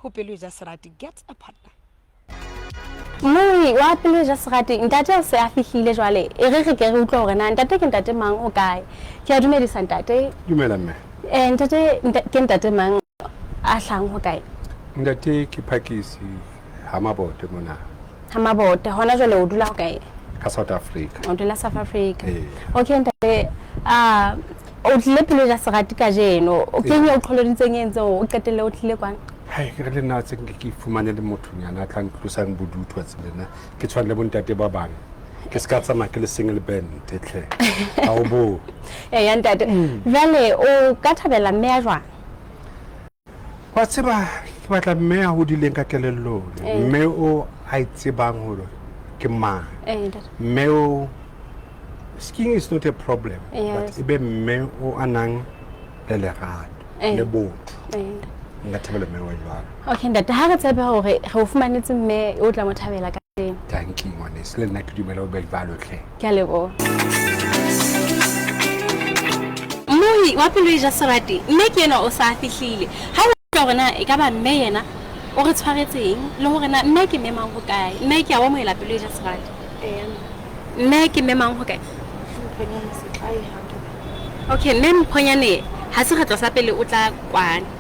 Ho Pelo e ja Serati, get a partner. Mmui wa Pelo e ja Serati, ntate o se a fihlile jwale, e re re ke re utlwe hore na ntate ke ntate mang o kae. Ke a dumedisa ntate. Dumela mme. Eh, ntate ke ntate mang a hlahang ho kae? Ntate ke Phakisi ha Mabote mona. Ha Mabote, hona jwale o dula ho kae? Ka South Africa. O dula South Africa. Ee. Okay ntate, ah o tlile Pelo ja Serati kajeno. O keng e o qholoditseng e entseng o qetelle o tlile kwana? Hai, ke re le nna tse nke ke fumane le mothonyana a tla ntlosang bodutu wa tsebe nna ke tshwane le bontate ba bang. Ke se ka tsamaya ke le single band tlhe. Ha o bo. Eya ntate. Jwale o ka thabela mme ya jwang? Wa tseba ke batla mme a hodileng ka kelellong. Mme o a itsebang hore ke mang. Mme o skiing is not a problem, but e be mme o a nang le lerato le botho. Nka thabela mme wa jwalo. Okay ntate, ha re tshepe hore re o fumanetse mme o tla mo thabela ka teng. Thank you ngwaneso, le nna ke dumela o be jwalo tlhe. Ke a leboha. Mmohi wa Pelo e ja Serati, mme ke enwa o sa fihlile. Ha o utlwa hore na e ka ba mme yena o re tshwaretseng le hore na mme ke mme mang ho kae. Mme ke a o amohela Pelo e ja Serati. Mme ke mme mang ho kae? Okay, mme Mphonyane ha se kgetlo sa pele o tla kwana.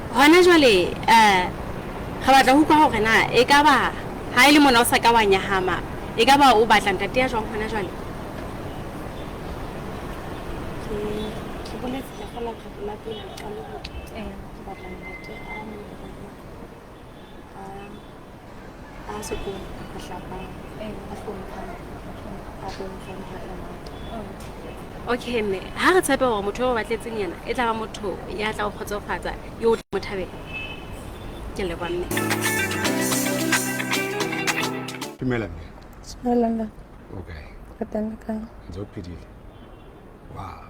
Hona jwale eh re batla ho utlwa hore na e ka ba ha e le mona o sa ka wa nyahama, e ka ba o batla ntate ya jwang hona jwale? Ke boletse feela kgetlo la pele ha qala ho tla. Ke batla ntate a moholo, a sekolo, a hlapang, a hlomphang, a bontshang ha lerato. Okay mme, ha re tshepe hore motho eo o batletseng yena e tla ba motho ya tla o kgotsofatsa, eo o tla mo thabela. Ke leboha mme. Dumela mme. Dumela mme. O kae? Re teng le kae? Ntse o phedile. Wow.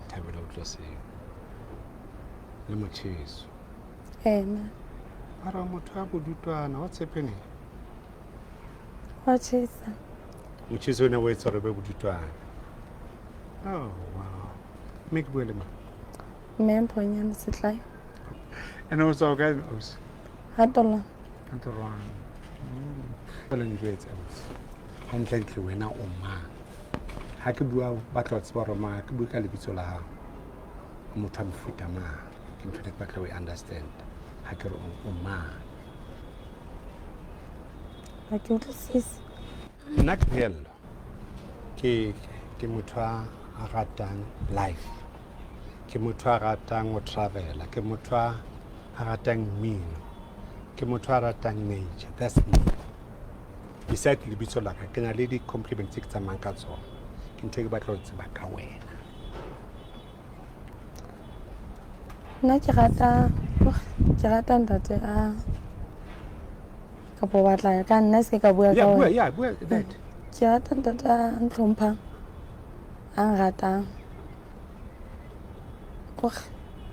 Thabela ho utlwa seo. Le motjheso. Ee mme. Mara motho a bodutwana, what's happening? Wa tjhesa. Motjheso o ne o etsa hore be bodutwana. Oh, wow. Mme ke bue le mang? Mme Mphonyane Setlai. Ene o tswa kae ausi? Ha Tolwana. Ha Tolwana. Jwale njwetse ausi. Hantlentle wena o mang? Ha ke bua batla ho tseba hore mang, ha ke bue ka lebitso la hao. O motho wa mofuta mang? Ke ntho e ke batla ho e understand. Ha ke re o mang? Ha ke utlwisise. Nna ke Pheello. Ke ke motho a ratang life. Ke motho a ratang ho travela. Ke motho a ratang mmino. Ke motho a ratang nature. That's me. Besides lebitso la ka, ke na le di-compliments tse ke tsamayang ka tsona. Ke ntho e ke batla ho tseba ka wena. Nna ke rata ke rata ntate a kapo batla ka nna se ka bua ka wena. Yeah, bua that. Ke rata ntate a ntlhomphang, a nratang. Kore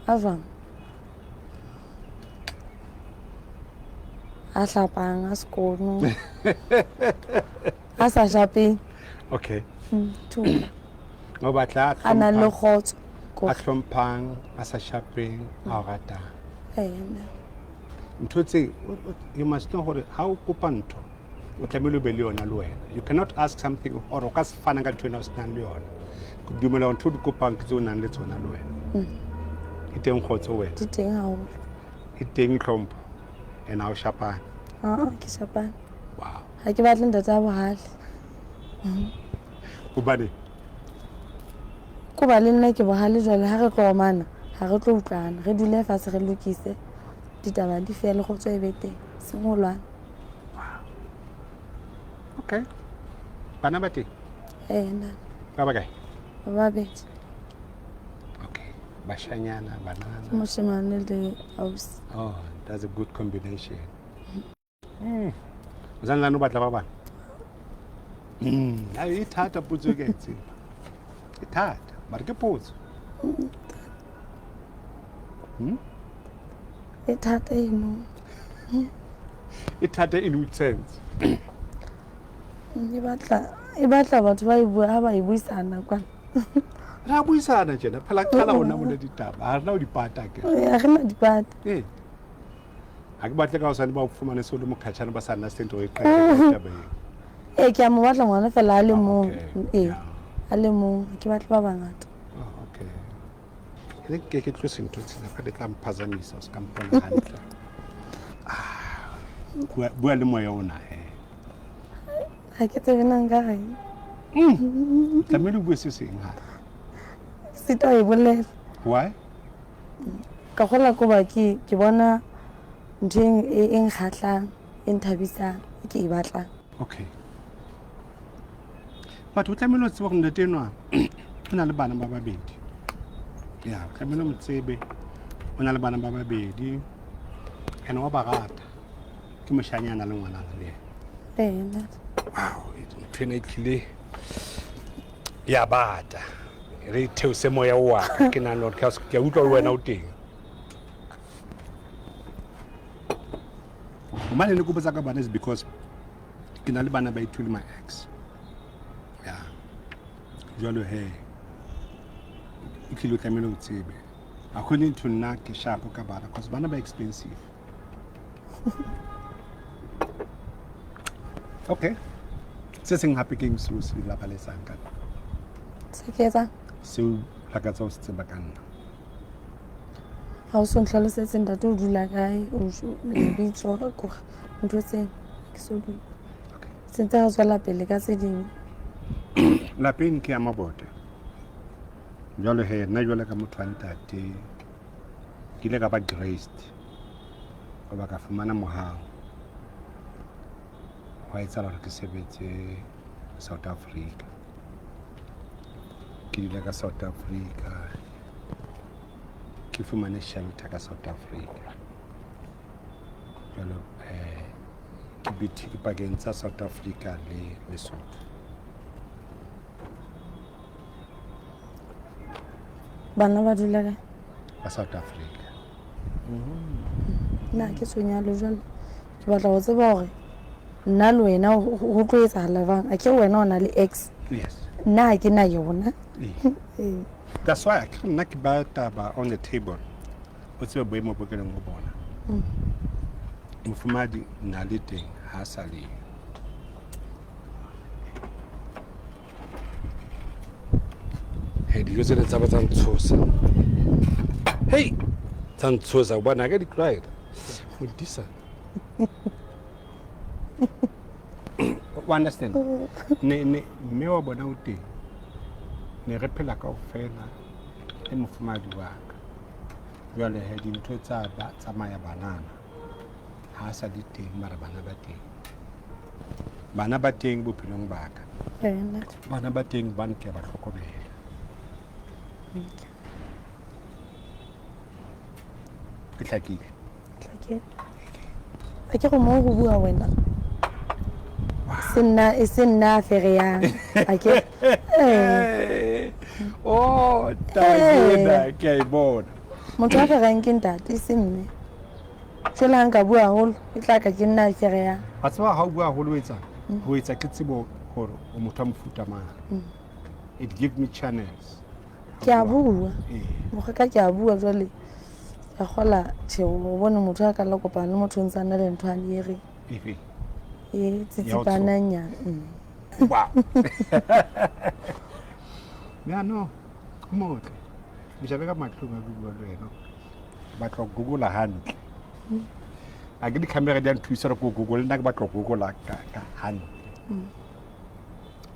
a jwang? A hlapang, a sekono. A sa shapeng. Okay. Two. O batla a nang le kgotso. A hlomphang, a sa shapeng, a o ratang. Ee. Ntho tse you must know hore ha o kopa ntho o tlamehile o be le yona le wena. You cannot ask something or o ka se fana ka ntho ena o senang le yona. Ke dumela hore ntho o di kopang ke tse o nang le tsona le wena. E teng kgotso wena. Di teng haholo. E teng tlhompho. And ha o shapane. Ah, ke shapane. Wow. Ha ke batle ntate a bohale. Hobane Ko ba le nna ke bohale jwale ha re tlo omana, ha re tlo utlwana. Re dule fatshe re lokise ditaba di fele kgotso e be teng. Seng ho lwana. Okay. Bana ba teng? Ee, nna. Ba bakae? Ba babedi. Okay. Bashanyana, banana. Moshemane le ausi. Oh, that's a good combination. O santsane o batla ba bang? Ai, e thata potso e ke a e tseba. E thata, mara ke potso. E thata eno. E thata in which sense? E batla batho ba e bua ha ba e buisana kwana. Re a buisana tjena, phela qala hona mona ditaba, ha re na ho di pata ke. Ha re na di pata. Ee. Ha ke batle ka hosane ba o fumane se o le mokhatjhane ba sa understand hore e qala taba eo. Ee, ke a mo batla ngwana fela a le mong. Okay. Ee, a le mong, ha ke batle ba bangata. Oh, okay. E re ke ke tlose ntho tsena fa di tla mphazamisa, o se ka mpona hantle. Ah, bua le moya ona he. Ha ke tsebe na nka reng. Tlamehile o bue se seng hape. Sita ho e bolela. Why? Ka gola ko ba ke bona ntho e nkgahlang, e nthabisang, e ke e batlang. Okay. But o tlamehile o tsebe hore ntate enwa o na le bana ba babedi. Ya, o tlamehile o mo tsebe, o na le bana ba babedi. And wa ba rata. Ke moshanyana le ngwanana le yena. Ee, ntate. Wow, ntho ena e tlile ya bata. Re theose moya wa ka, ke nahana hore ke a utlwa le wena o teng. Hobane ne ke botsa ka bana is because ke na le bana ba ithule my ex. Ya. Jwalo he, e tlile o tlamehile o tsebe. According to nna ke sharp ka bana, 'cause bana ba expensive. Okay. Se seng hape ke eng seo se labaletsang ka nna? Se ke etsang? Seo lakatsa ho se tseba ka nna. Ha o so ntlhalosetse ntate o dula kae, o lebitso, kore ntho tseno ke so di. Okay. Se ntse re tswela pele ka tse ding. Lapeng ke ya Mabote. Jwale he, nna jwale ka motho wa ntate, ke ile ka ba graced. Hoba ka fumana mohau. Hwa etsahala hore ke sebetse South Africa. Ke dula ka South Africa. Ke fumane shelter ka South Africa. Jwalo, ke bethe ke pakeng tsa South Africa le Lesotho. Bana ba dula kae? Ba South Africa. Nna ke tshwenyalo jwale. Ke batla ho tseba hore nna le wena ho tlo etsahala jwang. A ke wena o na le ex. Yes. Nna ha ke na yona. Ee. That's why ke nna ke ba taba on the table. O tsebe boemo bo ke leng ho bona. Mofumahadi na le teng ha sa le. Hey, dijo tsena tsa ba tsa ntshosa. Hey, tsa ntshosa hobane ha ka di tlwaela. Modisa. O understand? Ne mme wa bona o teng. Ne re phela kaofela le mofumahadi wa ka. Jwale he dintho tsa ba tsamaya banana. Ha sa di teng mara bana ba teng. Bana ba teng bophelong ba ka. Bana ba teng ba nke ba hlokomela. Ke hlakile. Hlakile. A ke go mo go bua wena. Se nna e se nna a fereyang. A ke. Oh, taba ena ke a e bona. Motho a fereyang ke ntate e se mme. Jwale ha nka bua haholo, e tla ka ke nna a fereyang. Wa tseba ha o bua haholo o etsang? Ho etsa ke tsebo hore o motho wa mofuta mang. It give me channels. Ke a bua. Mokgwa ka ke a bua jwale. Ka kgola tjhe o bone motho a ka la kopana le motho o ntse a na le ntho a le ere. Efe? E tsitsipanang. Wow. Ya no. Motle. Mjale ka mahlong a bua le wena. Batla go google hantle. A ke di-camera di a nthusa hore ke google, nna ke batla go google ka hantle.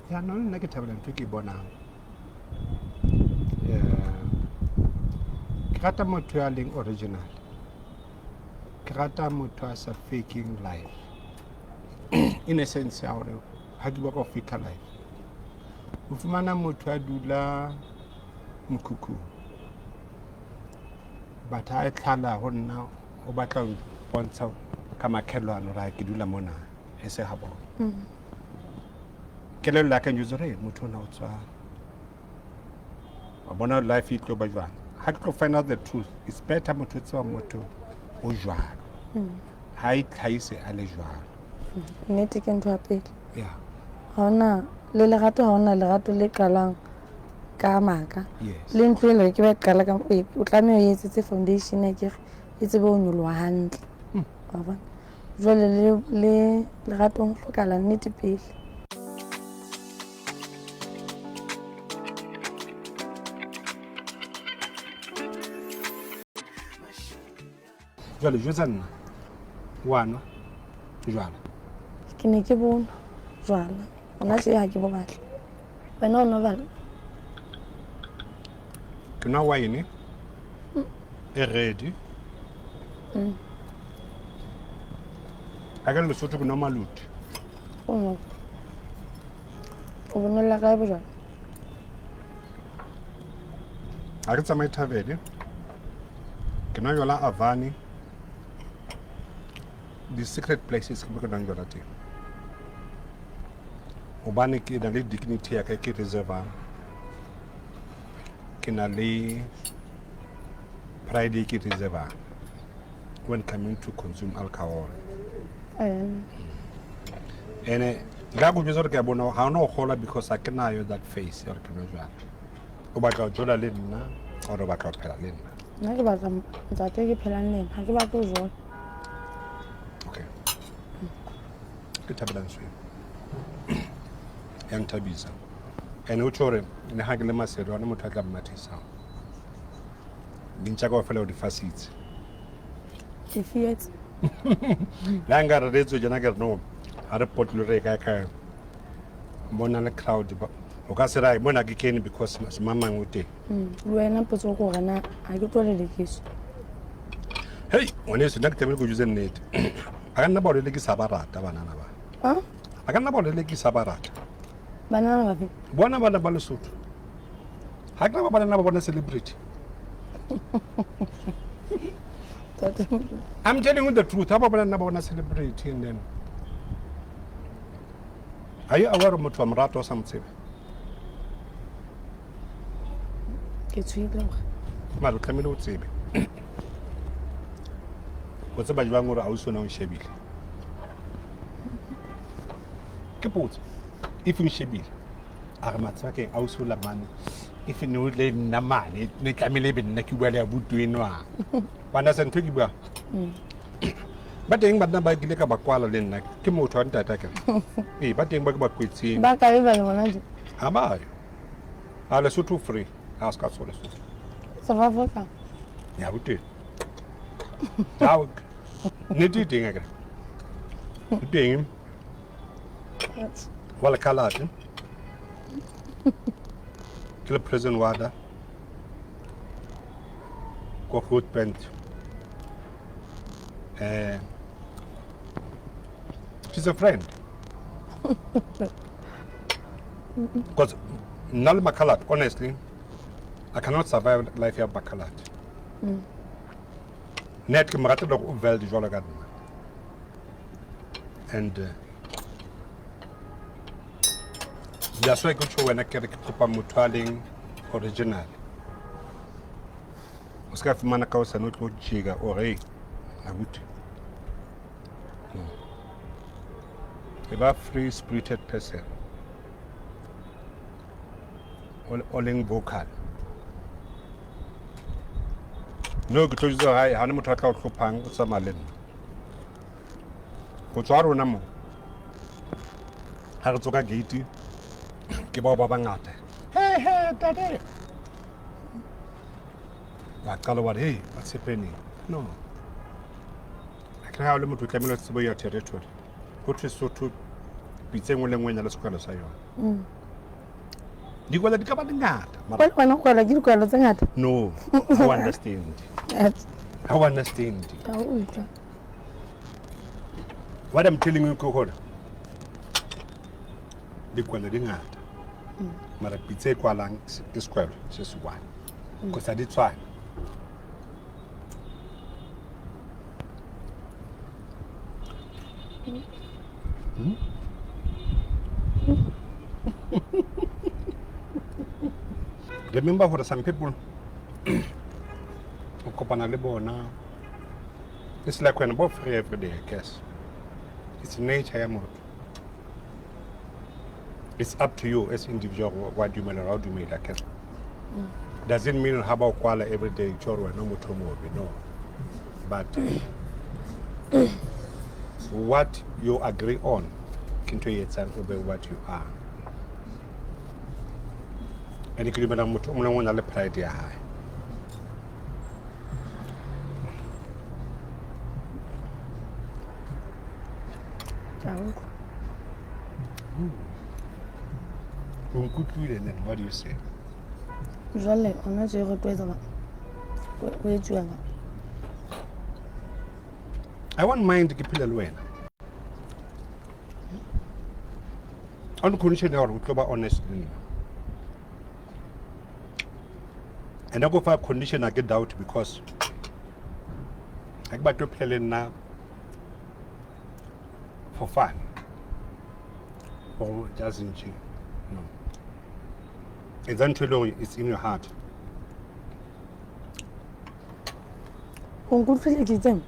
Ya no, nna ke thabela ntho e ke e bonang. Ke rata motho ya leng original. Ke rata motho a sa faking life. In a sense ya hore ha ke bua ka ho fake life. O fumana motho a dula mokhukhung. But ha e tlhala ho nna o batla ho mpontsha ka makhelwane hore ha ke dula mona e se ha bona. Kelello ya ka e njwetsa hore motho ona o tswa. Wa bona life e tlo ba jwang. Ha ke tlo find out the truth, it's better motho o tseba motho o jwalo. Ha e tlhahise a le jwalo. Nnete ke ntho ya pele. Yeah. Ha hona le lerato, ha hona lerato le qalang ka maka. Yes. Le ntlo ele ke ba qala ka o tlameha o etsetse foundation ya kere e tsebe ho nyoloha hantle. Wa bona? Jwale le le leratong ho hlokahala nnete pele. Jwale jwetsa nna wa nwa jwala? Ke ne ke bonwa jwala. Hona tje ha ke bo batle. Wena o nwa jwala? Ke nwa wine e ready. Ha ke le Lesotho ke nwa maluti. O nwa. O bonella kae bojwala? Ha ke tsamaye tavern. Ke nwa jwala Avani. Di-secret places ke mo ke nwang jwala teng. Hobane ke na le dignity ya ka ke reservang. Ke na le pride e ke reservang when coming to consume alcohol. Ene nka go jwetsa gore ke a bona ga ona go gola because ha ke nayo that face ya gore ke nwe jwala. O batla ho jola le nna or o batla ho phela le nna? Nna ke batla ntate ke phelang le ena. Ha ke batle ho jola. Okay. Ke thabela ntho eo. Ya nthabisa. And o tjho hore le ha ke le Maseru ha hona motho a tla mmathisang. Dintja kaofela o di fasitse. Ke fietse. Le ha nka re re tswe tjena ke re no, ha re potlole re ye kae kae. Bona le crowd ba o ka se re mona ke kene because semang o teng. Le wena potso ke hore na ha ke tlo lelekiswa. Hei, ngwaneso nna ke tlamehile ke o jwetse nnete. Ba ka nna ba o lelekisa ba rata banana ba. Ah? Ba ka nna ba o lelekisa ba rata. Banana ba fe? Bona bana ba Lesotho. Ha ke ba bona ba bona celebrity. I'm telling you the truth. Ha ba bona nna ba bona celebrity and then Are you aware of motho wa morato o sa mo tsebe? Ke tshohile hore. Mara o tlamehile o tsebe. O tseba jwang hore ausi ona o nshebile? Ke potso. If o nshebile, a re matseba ke ausi o la mane. If ne o le nna mane, ne tlamehile ebe nna ke bua le abuti enwa. Wa understand ntho e ke buang? Ba teng banna ba kile ka ba kwala le nna. Ke motho wa ntate akere. Ee, ba teng ba ke ba kwetseng. Ba kae ba le hona tje? Ha ba yo. A Lesotho free. Ha se ka tsho Lesotho. South Africa. Ya bo teng. Ha nnete e teng akere. E teng. Wa lekhalate. Ke le prison warder. Ko Grootpunt. She's a friend. Because nna le Makhalate, honestly, I cannot survive life ya Makhalate. Net ke mo ratela hore o veld jwalo ka nna. And that's why ke tjho wena ke re ke kopa motho a leng original. O ska fumana ka hosane o tlo jika o re abuti. E ba free spirited person. O leng vocal. No, ke tlo jwetsa hae ha ne motho a tla o hlophang o tsamaya le nna. Ho tswa rona mo. Ha re tswa ka gate ke bao ba bangata. Hey hey tate. Ba qala wa re hey what's happening? No. A ke ha o le motho o tlamehile o tsebe ya territory. Ho thwe Sotho pitse nngwe le nngwe e na le sekwalo sa yona. Dikwalo di ka ba di ngata. Wena wena kwala ke dikwalo tse ngata? No, I understand. I understand. Ka utlwa. What I'm telling you ke hore dikwalo di ngata. Mara pitse e kwalang ke sekwalo se se one. Because ha di tshwane. Remember hore some people o kopana le bona, it's like when both free every day, I guess. It's nature ya motho. It's up to you as individual wa dumela or ha o dumele, I guess. Doesn't mean ha ba o kwala every day tjho hore wena o motho o mobe, no. But What you agree on ke ntho e etsang o be what you are. And ke dumela motho o mongwe le mongwe o na le pride ya hae. Ke a utlwa. O nkutlwile, then what do you say? Jwale hona tje re tlo etsa ba o etsuwa ba. I won't mind ke phela le wena. On condition ya hore o tlo ba honest le nna. And I go for condition I get doubt because ha ke batle ho phela le nna for fun. Or just nje. No. Etsa ntho e le hore it's in your heart. O nkutlwile ke itseng?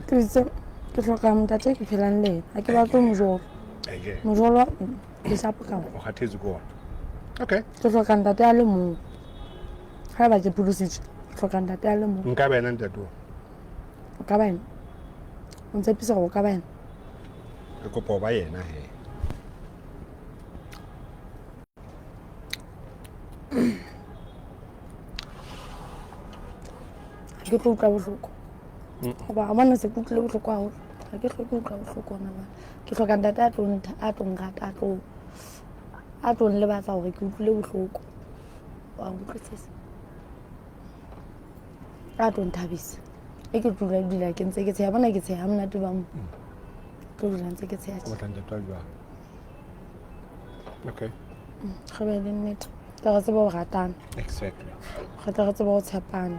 Ke itse ke hloka ntate ke phelang le ena. Ha ke batle mojolo. Eke. Mojolo ke shapo ka. O kgathetse ke ona. Okay. Ke hloka ntate a le mong. Haeba ke pholositswe, ke hloka ntate a le mong. Nka ba yena ntate oo. O ka ba yena? O ntshepisa hore o ka ba yena? Ke kopa ho ba yena he. Ha ke tlo utlwa bohloko. Hoba wa bona se ke utlwile bohloko haholo. Ha ke hloke ho utlwa bohloko hona jwale. Ke hloka ntate a tlo a tlo nrata, a tlo nlebatsa hore ke utlwile bohloko. Wa nkutlwisisa? A tlo nthabisa. E ke tlo dula ke ntse ke tsheha. Bona ke tsheha ha monate ba mo. Tlo dula ntse ke tsheha. O batla ntate wa jwang? Okay. Re be le nnete. Tle re tsebe ho ratana. Exactly. Re tle re tsebe ho tshepana.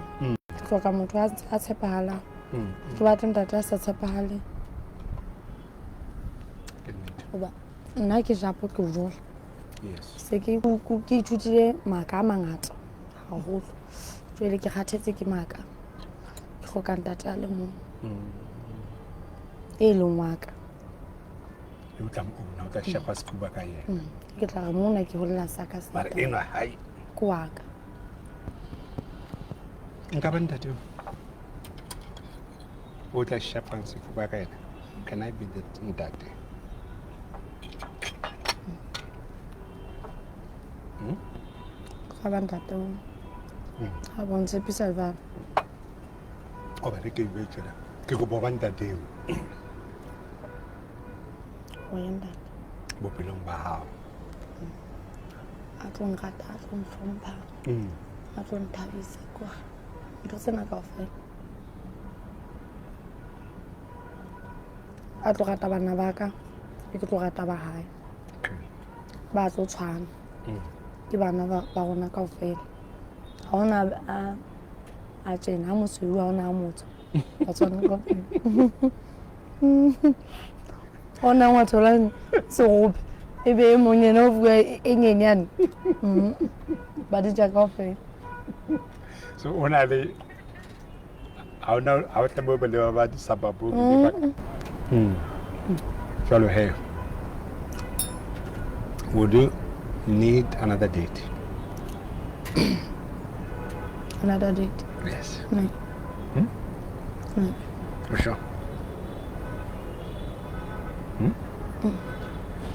Ke hloka motho a tshepahalang. Ke batle ntate a sa tshepahaleng. Ke nnete. Hoba nna ke japo ke o jola. Yes. Se ke ke ithutile maka a mangata haholo. Jwale ke kgathetse ke maka. Ke hloka ntate a le mong. E leng wa ka. E o tla mo una, o tla shepa sefuba ka yena. Ke tla re mona ke holela sa ka Mara enwa hai. Ke wa ka. Nka ba ntate eo. O tla shepang sefuba ka yena. Can I be that ntate? Ka ba ntate o. Ha bo ntshepisa jwalo. O ba re ke bue tjena. Ke kopa ho ba ntate eo. O ye ntate. Bophelong ba hao. A tlo nrata, a tlo nhlompha. A tlo nthabisa kore ntho tsena kaofela. A tlo rata bana ba ka, e ke tlo rata ba hae. Okay. Ba tlo tshwana. Ke bana ba rona kaofela. Ha hona a tjena, ha mosweu, ha hona a motsho. Ba tshwana kaofela. Ha hona wa tholang serope, e be e mong yena o bua e nyenyane. Ba di ja kaofela. So o na le ha ona ha o tlameha o be le ba di-suburb o be le Jwalo he. Would you need another date? Another date? Yes. No. No. For sure.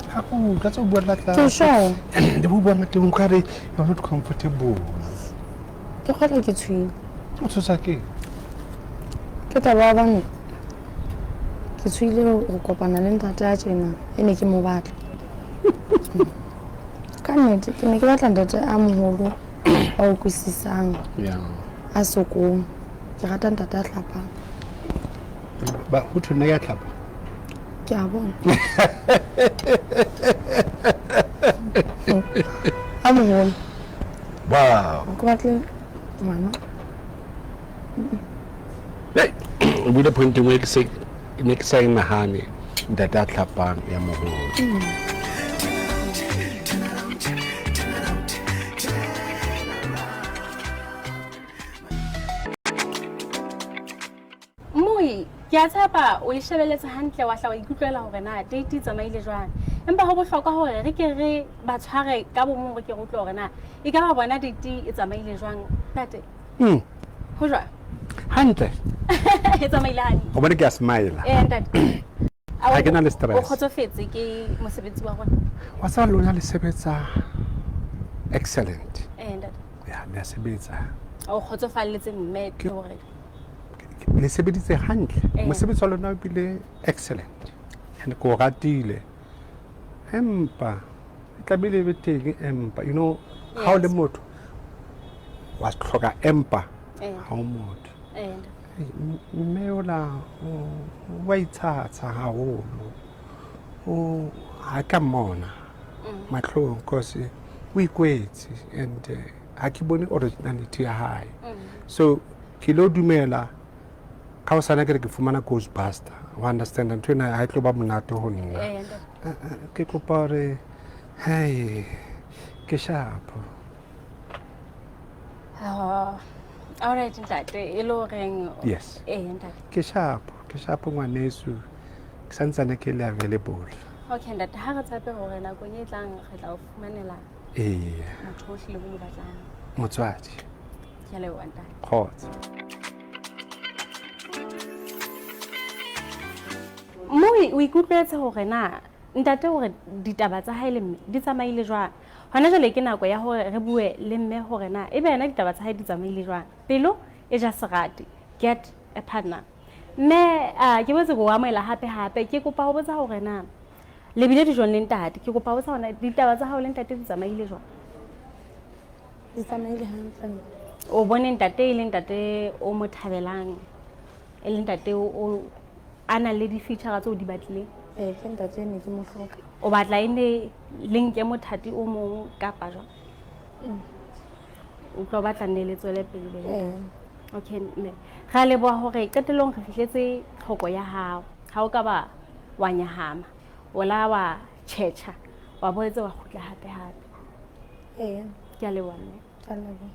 Ha o ka tsa bua la tla. Ke sure. Le bo bua ngate o nkare you're not comfortable. Ke kgotla ke tshwile. O tshosa ke? Ke taba ya hobane ke tshwile ho kopana le ntate a tjena e ne ke mo batla. Ka nnete ke ne ke batla ntate a moholo a utlwisisang. A sokong. Ke rata ntate a hlapang. Ba ho thwe nna ke a hlapa? Ke a bona. A moholo. Wow. Ke batle ngwana. Hey, o buile point e nngwe ke se ne ke sa e nahane, ntate a hlapang ya moholo. Moi, ke a tshepa o e shebeletse hantle wa hla wa ikutlwela hore na date e tsamaile jwang. Empa ho bohlokwa hore re ke re ba tshware ka bomong re ke re utlwe hore na e ka ba bona date e tsamaile jwang. Ntate. Ho jwang? Hantle. E tsamaile hantle. O bone ke a smile. Ee ntate. Ha ke na le stress. O kgotsofetse ke mosebetsi wa rona? Wa tseba lona le sebetsa excellent. Ee ntate. Ya, le a sebetsa. O kgotsofalletse mme ke hore Le sebeditse hantle. Eh. Mosebetsi wa lona o bile excellent. And ke o ratile. Empa e tlamehile e be teng empa you know ha o le Yes. motho wa hloka empa Eh. ha o motho. Ee ntate. Ei, Mme ola o wa itshatsha haholo. O ha ka mmona mahlong cause o ikwetse and ha ke bone originality ya hae. So ke lo dumela ka hosane ke re ke fumana Ghostbuster. Wa understand ntho ena ha e tlo ba monate ho nna. Ee ntate. Ke kopa hore hey ke sharp. Oh. All right ntate, e le horeng Yes. Ee ntate. Ke sharp, ke sharp ngwaneso. Ke santsane ke le available. Okay ntate, ha re tshepe hore nakong e tlang re tla o fumanela Ee, motho o hlileng o mo batlang. motswadi. Ke a leboha ntate. Kgotso. Moi o ikutlwetse hore na ntate hore ditaba tsa hae le mme di tsamaile jwang. Hona jwale ke nako ya hore re bue le mme hore na ebe yena ditaba tsa hae di tsamaile jwang. Pelo e ja serati. Get a partner. Mme ke botse go amohela hape hape ke kopa ho botsa hore na le bile dijong le ntate. Ke kopa ho botsa hore na ditaba tsa hao le ntate di tsamaile jwang. Di tsamaile hantle mme. O bone ntate e le ntate o mo thabelang, e le ntate o a nang le di-feature tseo di batlileng. Ee, ke ntate ne ke mo hloka. O batla e ne le nke mothati o mong kapa jwang? O tlo batla nne le tswele pele. Ee. Okay mme. Re a leboha hore qetellong re fihletse tlhoko ya hao. Ha o ka ba wa nyahama, o la wa tjhetjha, wa boetse wa kgutla hape hape. Ee. Ke a leboha mme. Ke a leboha.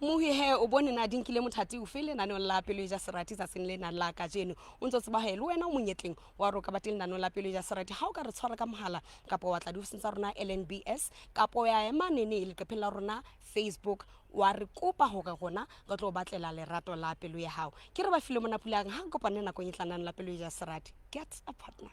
Mohi he o bone na di nkile mothati ofe lenaneong la Pelo e ja Serati tsatsing lena la kajeno. O ntso tseba he le wena o monyetleng wa hore o ka ba teng lenaneong la Pelo e ja Serati ha o ka re tshwara ka mohala kapa wa tla diofising tsa rona LNBS kapa ya ema nene leqepheng la rona Facebook wa re kopa hore rona re tlo batlela lerato la pelo ya hao. Ke re ba file mona pulang ha re kopane nakong e tlang la Pelo e ja Serati. Get a partner.